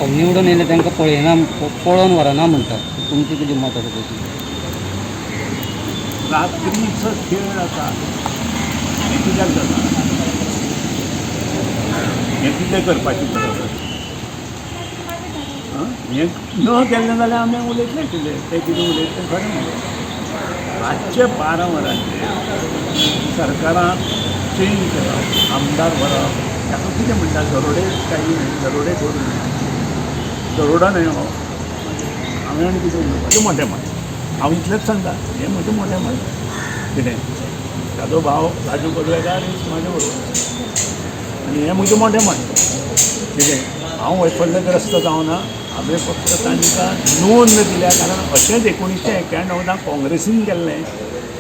निवडून येयले तांकां पळयना, पळोवन व्हरना म्हणटा. तुमचें कितें मत आसा तेचेर? रात्रीचो खेळ आसा. हें कित्याक जाता, हें कितें करपाची गरज आसा? आं, हें न केल्लें जाल्यार आमी उलयतले आशिल्ले. ते कितें उलयतले तें खरें म्हणलें. रातचे 12 वरांचेर सरकारान चेंज करप, आमदार व्हरप, ताका कितें म्हणटा? दरोडे काही न्हय, दरोडे करूं न्हय, दरोडा न्हय हो. हांवें आनी कितें उलोवपाचें? मोटें मत हांव इतलेंच सांगता, हें म्हजें मोटें मत. कितें ताजो भाव राजू पडवेकार म्हजें बरोबर आनी हें म्हजें मोटें मत. कितें हांव वैफल्यग्रस्त जावना. हांवें फक्त तांकां नोंद दिल्या, कारण अशेंच 1991 काँग्रेसीन केल्लें,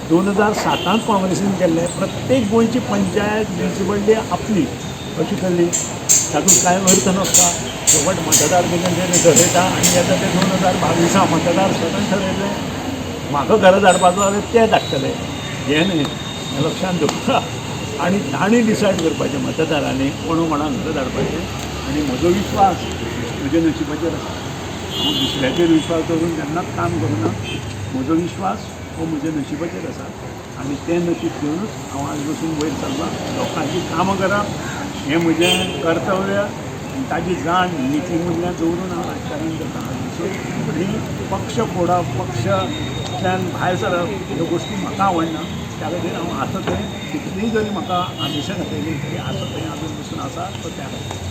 2007 काँग्रेसीन केल्लें. प्रत्येक गोंयची पंचायत, म्युनिसिपालिटी आपली अशी केल्ली. तातूंत कांय अर्थ नासता. शेवट मतदार कितें ते ठरयता आनी येता ते 2022 मतदार स्वता ठरयतले. म्हाका घरा धाडपाचो जाल्यार ते धाडटले, हें न्हय, हें लक्षांत दवरा. आनी तांणी डिसायड करपाचें मतदारांनी कोण कोणाक घरा धाडपाचें. आनी म्हजो विश्वास म्हज्या नशिबाचेर आसा. हांव दुसऱ्याचेर विश्वास दवरून केन्नाच काम करुना. म्हजो विश्वास हो म्हज्या नशिबाचेर आसा आनी तें नशीब घेवनूच हांव आज बसून वयर सरलां. लोकांचीं कामां करप हें म्हजें कर्तव्य आनी ताजी जाण निती मुल्यां दवरून हांव राजकारण करता आज. आनी पक्ष फोडप, पक्षांतल्यान भायर सरप ह्यो गोश्टी म्हाका आवडना. त्या खातीर हांव आसा थंय, कितलींय जरी म्हाका आमिशां दाखयलीं तरी आसा थंय आजून पसून आसा तो त्या खातीर.